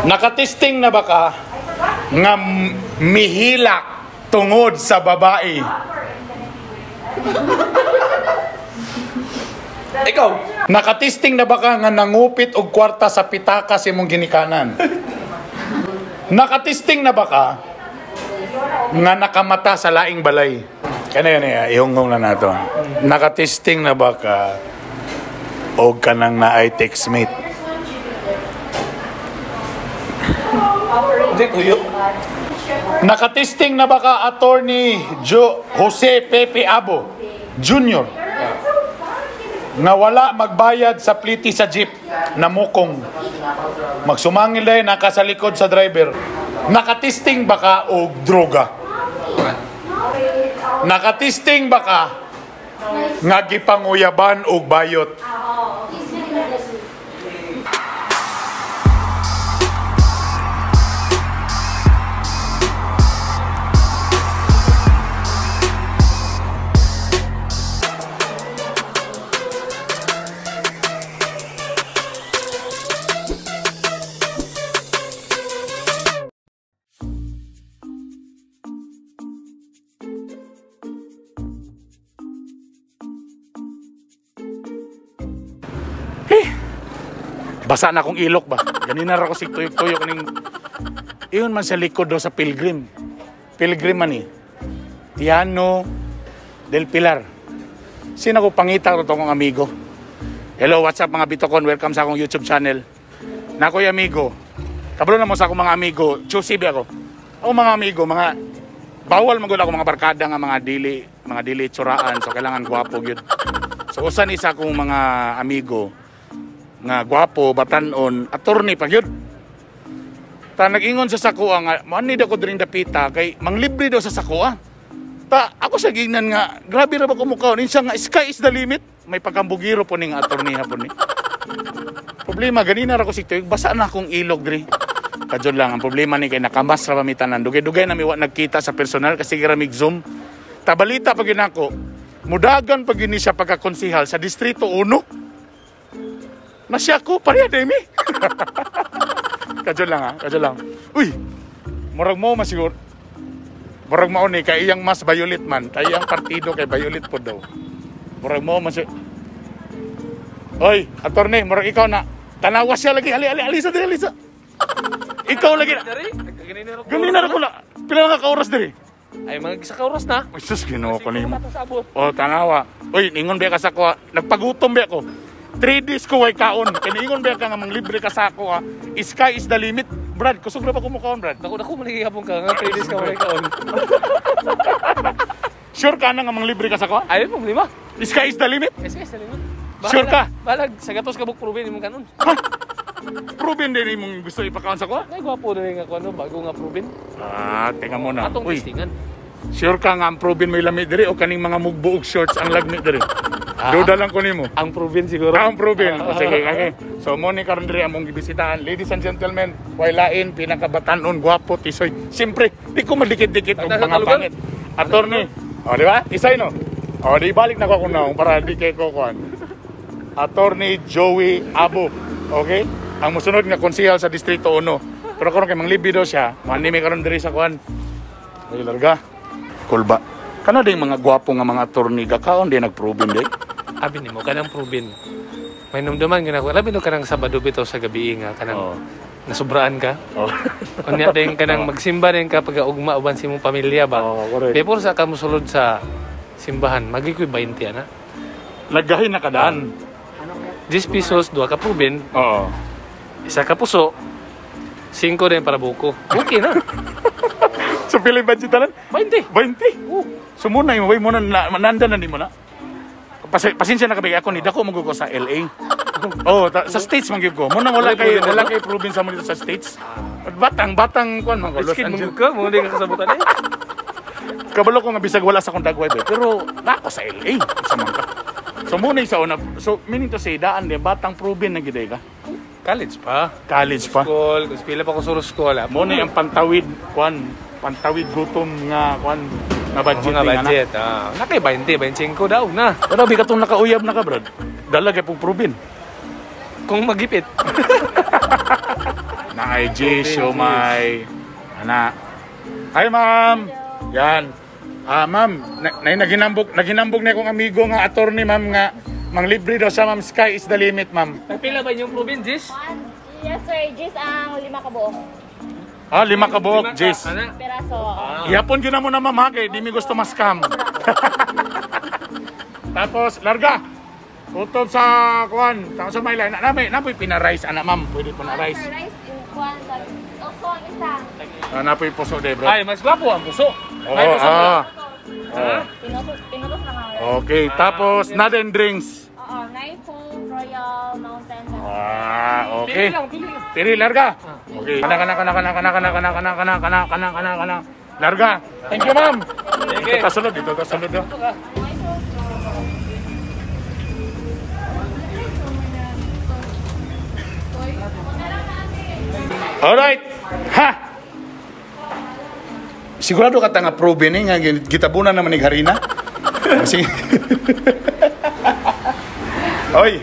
Nakatesting na ba ka nga mihilak tungod sa babae? Ikaw? Nakatesting na ba ka nga nangupit og kwarta sa pitaka sa imong ginikanan? Nakatesting na ba ka nga nakamata sa laing balay? Kaya yun, ihunghong na nato. Nakatesting na ba ka og kanang naay textmate? Hindi, tuyo. Nakatesting na ba ka, Attorney Jose Pepe Abo Jr. nga wala magbayad sa pliti sa jeep na mukong magsumangil dahil naka sa likod sa driver? Nakatesting ba ka og droga? Nakatesting ba ka nga gipanguyaban og bayot? Basa na akong ilok ba? Ganina ra ko sig tuyok-tuyok ning iyon man sa likod do sa Pilgrim. Pilgrim man ni. Tiano del Pilar. Sino ko pangita to akong amigo? Hello, what's up mga bitokon? Welcome sa akong YouTube channel. Nakoy amigo. Kabalo na mo sa akong mga amigo. Choosy ba ako? Ako mga amigo, mga bawal magud ako mga barkada nga mga dili tsuraan. So kailangan gwapo gyud. So usan isa akong mga amigo nga gwapo, batanon, attorney pa gyud. Ta nag-ingon sa sakoa nga moani daw ko dring dapita kay manglibre daw sa sakoa. Ta ako sa gingnan nga grabe ra ba ko mukaon siya nga sky is the limit. May pagkambugiro po ning attorney hapon ni. Problema ganina ra ko sig tuyog, basa na akong ilog diri. Kadyon lang ang problema ni kay nakamas ra ba mi tanan. Dugay-dugay na mi wa nagkita sa personal kasi gramig Zoom. Ta balita pa gyud nako. Mudagan pa gyud ni siya pagkakonsehal sa Distrito 1. Nasya ko, pareha demi. Kadyo lang ha, kadyo lang. Uy, murag mo masiguro. Murag mao ni, kay iyang mas violet man. Kay iyang partido kay violet po daw. Murag mo masiguro. Oy, attorney, murag ikaw na. Tanawa siya lagi, ali, ali, alisa diri, alisa. Ikaw lagi na. Ganina ra ko na. Pila ka oras diri? Ay, mga isa ka oras na. Ay, sus, Ginoo ko nimo. Oh, tanawa. Uy, ningon ba ka sa ko? Nagpagutom ba ako? 3 days ko way kaon. Kaniingon ba ka nga manglibre ka sa ako ha? Sky is the limit. Brad, kusog ra ba kumukaon, Brad? Naku, naku, maligi hapon ka nga 3 days ka way kaon. Sure ka na nga manglibre ka sa ako? Ayun mo, lima. Sky is the limit? Sky is the limit. Sure ka? Balag, sa gatos ka buk proven imong kanon. Ha? Proven din imong gusto ipakaon sa ako? Ay, gwapo din nga kuno bago nga proven. Ah, tinga mo na. Atong testingan. Sure ka nga ang proven may lami diri o kaning mga mugbuog shorts ang lagmi diri? Duda lang ko nimo. Ang proven siguro. Ang proven. O, sige, okay. So mo ni karon diri among gibisitahan. Ladies and gentlemen, way lain pinakabatan-on gwapo tisoy. Siyempre, di ko madikit-dikit og mga pangit. Attorney. O, di ba? Isay no. O, di balik na ko akong naong para di kay ko kuan. Attorney Joey Abo. Okay? Ang mosunod nga konsehal sa Distrito 1. Pero karon kay manglibi daw siya, moani mi karon diri sa kuan. Ay larga. Kulba. Kana ding mga gwapo nga mga attorney gakaon di nagproven di. Abi nimo kanang proven. May numduman gina ko. Labi no kanang Sabado bitaw sa gabi nga kanang nasubraan ka. Oh. Unya din kanang magsimba din ka pag ugma uban sa imong pamilya ba. Oh, correct. Before sa ka mosulod sa simbahan, magikoy 20 ana. Naggahin na kadaan. 10 pesos duha ka proven. Oo. Isa ka puso. 5 din para buko. Okay na. So pili budget tanan? 20. 20. Oh. So muna yung way muna na, nanda na ni mo na. Pasensya na kabig ako ni dako magugo sa LA. Oh, sa States man gyud ko. Muna wala kay province mo dito sa States. Batang batang kuan man ko Los Angeles. Ka mo di ka kasabutan eh. Kabalo ko nga bisag wala sa akong dagway ba, pero nako sa LA sa man ka. So muna sa una. So meaning to say daan di batang province na gid ka. College pa. College pa. School, pila pa ko suro school. Muna ang pantawid kuan, pantawid gutom nga kuan. Nga budget. Nga budget. Ah, nakay 20, 25 daw na. Pero bi katong nakauyab na ka, Brad. Dala kay pong proven. Kung magipit. Na IG, siomay. Ana. Hi, ma'am. Yan. Ah, ma'am, na naginambog, naginambog na akong amigo nga attorney, ma'am, nga manglibre daw sa ma'am, sky is the limit, ma'am. Nagpila ba yung proven, Jis? Yes, sir. Jis ang 5 ka buok. Ah, 5 ka buok, Jis. Ana. Peraso. Oo. Ihapon yun na mo na, ma'am, ha, kay di mi gusto ma-scam. Tapos, larga. Utob sa kuan, tapos sa may line. Na may napoy pina-rice ana, ma'am. Pwede po na rice. Sir, rice in kuan sa oso ang isa. Ah, napoy puso de, bro. Ay, mas gwapo ang puso. Oo, Ay, puso. ah. Pinutos, pinutos na nga. Okay, tapos natin drinks. Oo, Nightfall, Royal, Mountain. Ah, okay. Pili lang, pili lang. Pili, larga. Okay. Kana kana kana kana kana kana kana kana kana kana kana kana kana. Larga. Thank you, ma'am. Dito ta sulod, dito ta sulod. Oh. Alright. Ha. Sigurado ka ta nga proven eh, nga gitabunan naman ni harina. Kasi Oy,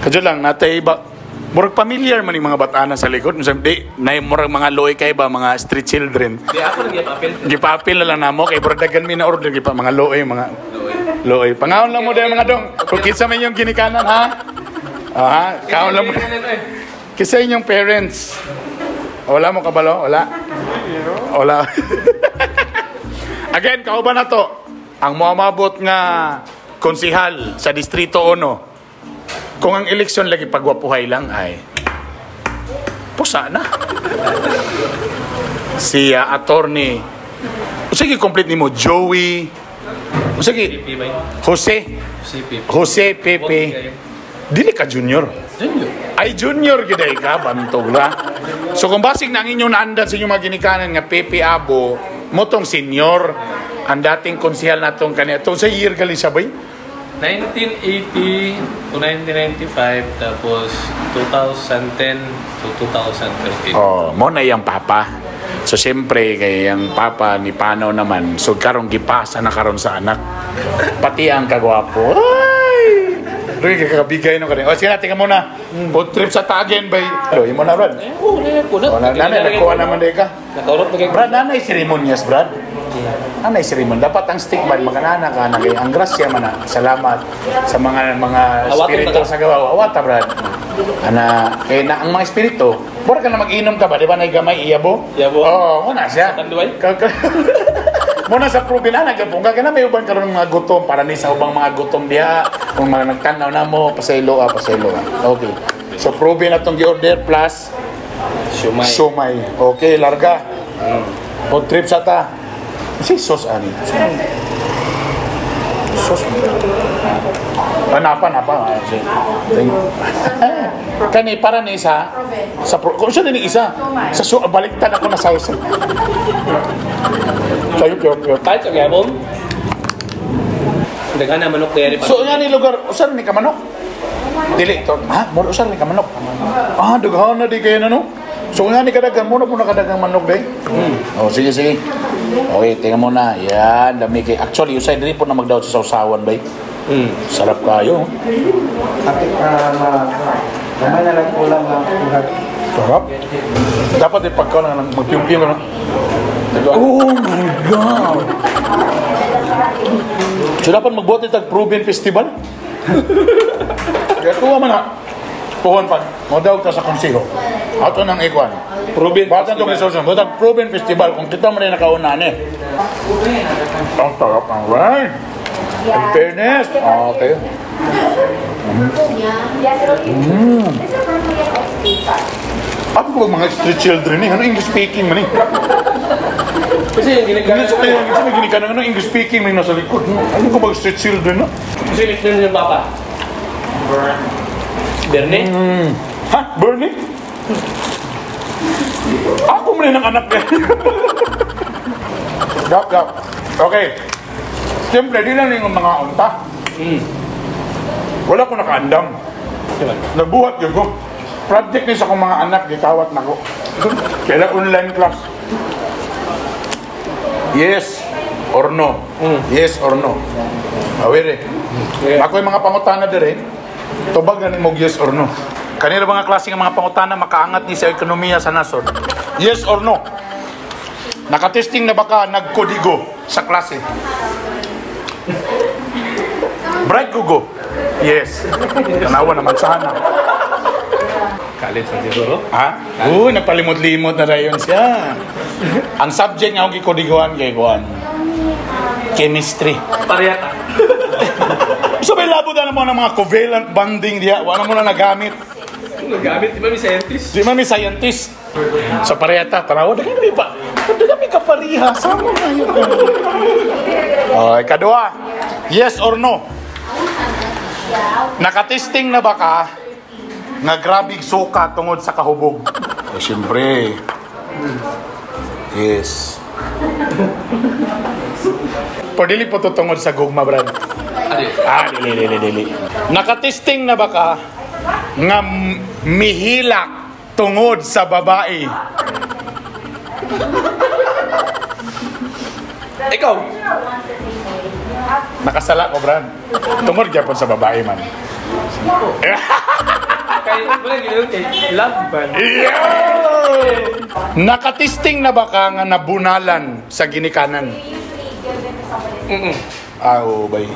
kadyo lang natay ba murag familiar man yung mga batana sa likod. Minsan, di, na murag mga loy kay ba, mga street children. Di ako nag-apel. Gipapil na lang namo kay murag daghan mi na order gipa mga loy, mga loy. Pangaon lang mo dahil mga dong. Kung kinsa man yung ginikanan ha. Aha, kaon lang mo. Kisa inyong parents. Wala mo kabalo? Wala? Wala. Again, kauban na to. Ang muamabot nga konsihal sa Distrito 1. Kung ang eleksyon lagi pagwapuhay lang ay pusa na. Si attorney. Sige, complete nimo Joey. Sige, Pepe ba yun? Jose. Si Pepe. Jose Pepe. Dili ka junior. Junior. Ay, junior gid ay ka, bantog ra. So kung basig na ang inyong naandan sa inyong mga ginikanan nga Pepe Abo, motong senior, ang dating konsehal natong kaniya. Sa year gali siya bay? 1980 to 1995, tapos 2010 to 2013. Oh, mo na iyang papa. So siyempre kay ang papa ni Pano naman, so karon gipasa na karon sa anak. Pati ang kagwapo. Ay! Ruy, kakabigay no kanin. O sige na, tingnan muna. Boat trip sa Tagen bay. Lo, imo na, Brad. Eh, oo, na ko na. O, na, nanay, nagkuha naman day ka. Nakaurot na kayo. Brad, nanay seremonyas, Brad. Nanay seremon. Dapat ang stick man, makanana ka na kay ang grasya man na. Salamat sa mga Awaton espiritu ta ka. sa gawa. Awata, Brad. Ana, kay na ang mga espiritu, bora ka na mag-inom ka ba, di ba nay gamay iyabo? Iyabo. Oo, muna siya. Tanduay? Muna sa proven ana gyapon ka kana may uban karon mga gutom para ni sa ubang mga gutom diha kung mga nagtan-aw na mo pasaylo ah, pasaylo ah. Okay. So proven atong gi-order plus Siomay. Siomay. Okay, larga. Road trip sa ta. Si sauce ani. Sauce. Napa napa. Ah, sige. Thank. Kani para ni isa sa pro, kung siya din isa sa so, baliktad ako na sauce. Sayo pure pure. Kahit sa gabon. Daghan na manok diri pa. So nga ni lugar usan ni kamanok? Dili to. Ha, mo usan ni kamanok. Ah, daghan na di kayo na no. So nga ni kadaghan mo na po nakadaghang manok day. Oh, sige sige. Okay, tingnan mo na. Yan, dami kay. Actually, usay diri po na magdaot sa sausawan bay. Sarap kayo. Kapit na gamay na lang kulang ang ugat. Sarap. Dapat ipagkaw na lang magpiyong-piyong na. Oh my God! So dapat magbuhat itag Proven Festival? Kaya tuwa man ha. Puhon pa. Modawag ta sa konseho. Ato nang ikuan. Proven Batan itong resource. Buhat Proven Festival. Kung kita man ay nakauna ni. Ang sarap ang right. In fairness. Okay. Ako ko mga street children eh. Ano English speaking man eh? Kasi yung ginagawa. Kasi kayo, kasi may ginikanan, ano English speaking may nasa likod. Ano ko ba street children no? Kasi nickname yung papa. Berne? Ha? Bernie? Ako man ang anak niya. Gap, gap. Okay. Siyempre, di lang yung mga unta. Wala ko nakaandam. Diba? Nagbuhat yun ko. Project ni sa akong mga anak, gikawat na ko. Kailan online class. Yes or no? Yes or no? Awere. Yeah. Ako yung mga pangutana dire. Tubag na ni mo yes or no. Kanila mga klase nga mga pangutana makaangat ni sa ekonomiya sa nasod. Yes or no? Nakatesting na ba ka nagkodigo sa klase? Bright Gugo? Yes. Tanawa naman sana. College na siguro. Ha? Uy, nagpalimot-limot na dayon siya. Ang subject nga akong gikodiguan kay kuan. Chemistry. Pareha ka. So may labo na mo ng mga covalent bonding diya. Wala mo na nagamit. Nagamit, di ba may scientist? Di man may scientist. So pareha ta, tanawa daghan kami pa. Daghan kami kapariha sama kayo. Okay, kadua. Yes or no? Nakatesting na ba ka nga grabig suka tungod sa kahubog? Eh, siyempre. Yes. Pero dili po to tungod sa gugma, Brad. Adi. Ah, dili, dili, dili. Nakatesting na ba ka nga mihilak tungod sa babae? Ikaw! Nakasala ko, Brad. Tungod gyapon sa babae man. Kay, wala ganoon kay love man. Yeah! Nakatesting na ba ka nga nabunalan sa ginikanan? Mm-mm. Ah, oo, bay.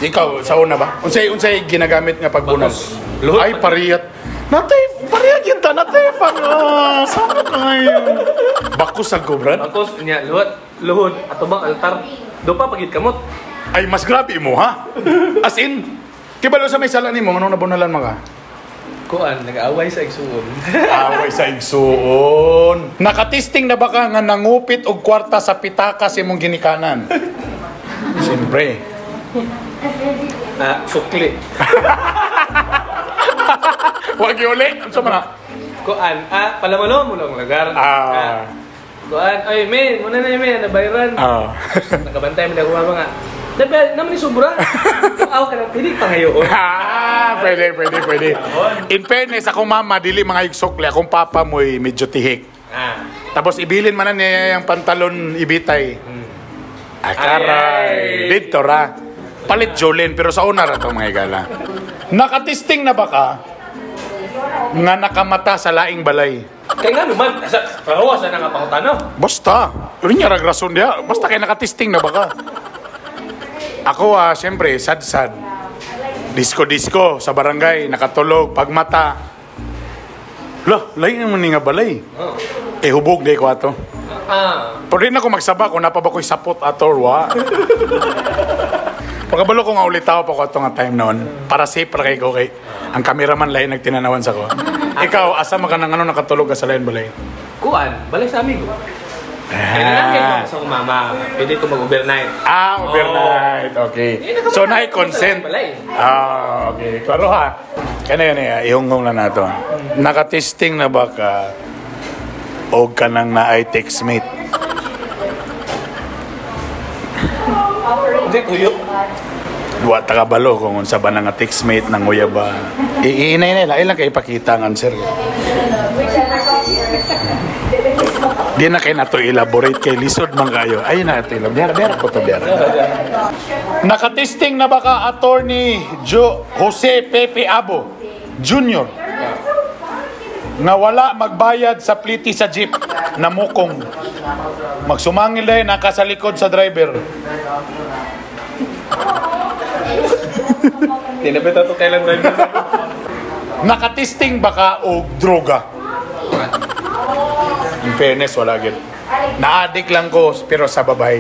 Ikaw, sa una ba? Unsay ginagamit nga pagbunal? Batos. Luhod. Ay, pariyat. Natay, pariyat yun ta. Natay, pang, sama kayo. Bakus sa ko, Brad. Bakos niya, luhod, luhod, ato bang altar? Do pa pagit kamot. Ay, mas grabe mo, ha? As in, kibalo sa may sala nimo, anong nabunalan mga? Kuan, nag-aaway sa igsuon. Away sa igsuon. Nakatesting na ba ka nga nangupit og kwarta sa pitaka sa imong ginikanan? Siyempre. Ah, sukli. Wag yuli. Ano sa mana? Kuan, ah, palamalo mo lang lagar. Ah. Kuan, ay men, muna na men, nabayran. Ah. Nakabantay mo na kuha mga. Dapat naman ni sobra. Aw ka na pilig pa ngayon. Ah, pwede, pwede, pwede. In fairness, akong mama, dili mga igsukli. Akong papa mo'y medyo tihik. Ah. Tapos ibilin man na niya yung pantalon ibitay. Ah, karay. Ay. Dito ra. Palit Jolene, pero sa una ra to mga igala. Nakatisting na ba ka nga nakamata sa laing balay? Kay nga naman, sa kawa sa nga pangutana. Basta. Yun niya rag rason diya. Basta kay nakatisting na ba ka? Ako ah, siyempre, sad-sad. Disco-disco sa barangay, nakatulog, pagmata. Lah, lain naman ni nga balay. Oh. Eh, hubog di ko ato. Ah. Pero di na ako magsaba kung napaba ko'y sapot ato or wa. Pagkabalo ko nga ulit tao pa ko ato nga time noon. Para safe para kay ko kay ang cameraman lain nagtinanawan sa ko. Ikaw, asa man ka nang ano nakatulog ka sa lain balay? Kuan, balay sa amigo. Kaya na lang kayo sa akong mama. Pwede ko mag-overnight. Ah, overnight. Okay. Eh, nakamata- So, na-consent. Balay. Ah, okay. Klaro ha. Kaya yun eh, ihunghong na nato. Nakatesting na ba ka o ka nang naay textmate? Hindi, kuyo. Wa ta kabalo kung unsa ba na nga textmate nang uya ba. Iinay na ilang kay ipakita ang answer. Di na kay nato elaborate kay lisod man kayo. Ay na ito elaborate. Biyara, biyara ko to biyara. Nakatesting na ba ka Attorney Jose Pepe Abo Jr. nga wala magbayad sa pliti sa jeep na mukong. Magsumangil dahil naka sa likod sa driver. Hindi na ba ito kailan driver? Nakatesting ba ka og droga? In fairness, wala gid. Na-addict lang ko, pero sa babae.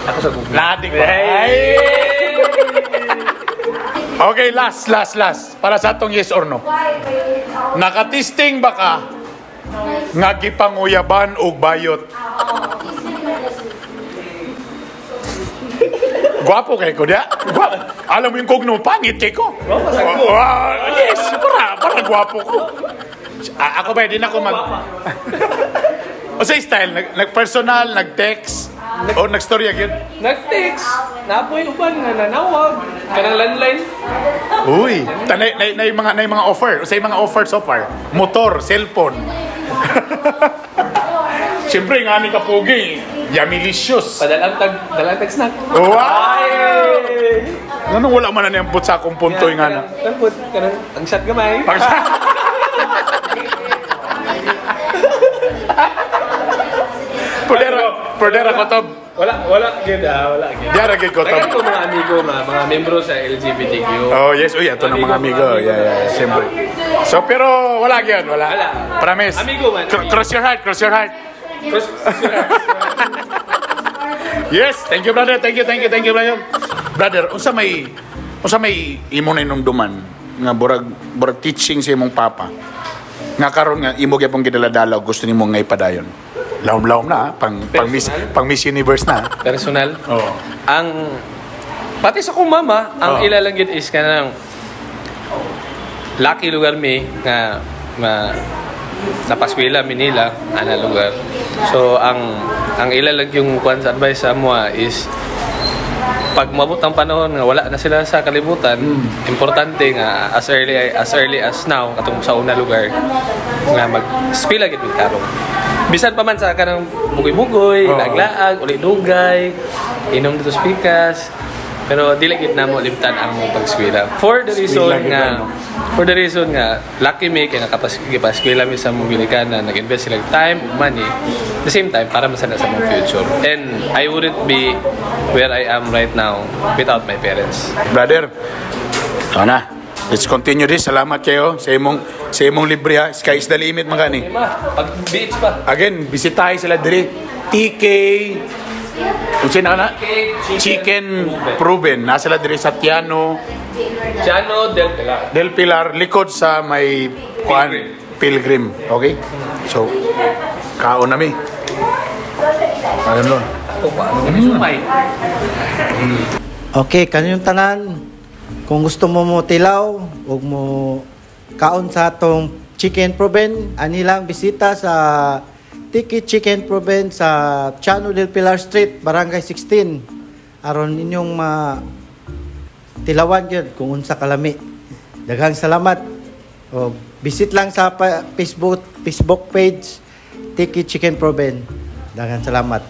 Ako sa Google. Na-addict ba? Ay! Okay, last, last, last. Para sa atong yes or no. Nakatesting ba ka nga gipanguyaban og bayot? Gwapo kay ko diya. Gwapo. Alam mo yung kogno, pangit kay ko. Gwapo sa ko. Ah, yes, para gwapo ko. Ah, ako ba, di na ako mag... O sa style, nag-personal, nag-text, o nag-storya yun. Nag-text. Napoy uban nga nanawag. Kanang landline. Uy, tanay na mga offer. Sa mga offer so far. Motor, cellphone. Siyempre, nga ni Kapugi, yummy-licious. Padalang tag, dalang tag snack. Wow! Ay! Nganong wala man na niyang put sa akong punto nga na. Kanang kanang ang shot gamay. Pudera, pudera ko to. Wala, wala gyud ah, wala gyud. Diara gyud ko to. Daghan ko mga amigo, mga membro sa LGBTQ. Oh, yes. Uy, ato ng mga amigo. Yeah, siyempre. So, pero wala gyud, wala. Wala. Promise. Amigo man, amigo. Cross your heart, cross your heart. Cross- Yes, thank you, brother. Thank you, thank you, thank you, brother. Brother, unsa may imo na inumduman nga burag burag teaching sa imong papa? Nga karon nga imo gyapon gidala-dala ug gusto nimo nga ipadayon. Lawom-lawom na, ah. Pang Personal? Pang Miss Universe na. Personal. Oo. Ang pati sa akong mama, ang Oo. ila lang gyud is kanang lucky lugar mi nga ma napaswila mi nila ana lugar. So ang ila lang yung kwan sa advice sa amoa is pag maabot ang panahon nga wala na sila sa kalibutan, importante nga as early as now katong sa una lugar nga mag-eskwela gid mi tarong. Bisan pa man sa kanang bugoy-bugoy, Oo. laglaag, uli dugay, inom dito sa pikas, pero dili gid namo limtan ang pag-eskwela. For the reason Eskwela gid nga ano. For the reason nga lucky mi kay nakapas gipaskwela mi sa among ginikanan, nag-invest sila og time ug money, the same time para man sana sa among future. And I wouldn't be where I am right now without my parents. Brother, ito na. Let's continue this. Salamat kayo sa imong libre ha. Sky is the limit mga ni. Ma, pag beach pa. Again, bisitahin sila diri. TK. Unsa na kana? Chicken Proven. Nasa sila diri sa Tiano Tiano del Pilar. del Pilar, likod sa may kuan Pilgrim. Okay? So, kaon na mi. Ayun lo. Ako pa, ano kami sumay? Okay, kanyong tanan. Kung gusto mo mo tilaw ug mo kaon sa atong Chicken Proven, ani lang bisita sa Tiki Chicken Proven sa Chano del Pilar Street, Barangay 16. Aron inyong ma tilawan gyud kung unsa kalami. Daghang salamat. O visit lang sa Facebook page Tiki Chicken Proven. Daghang salamat.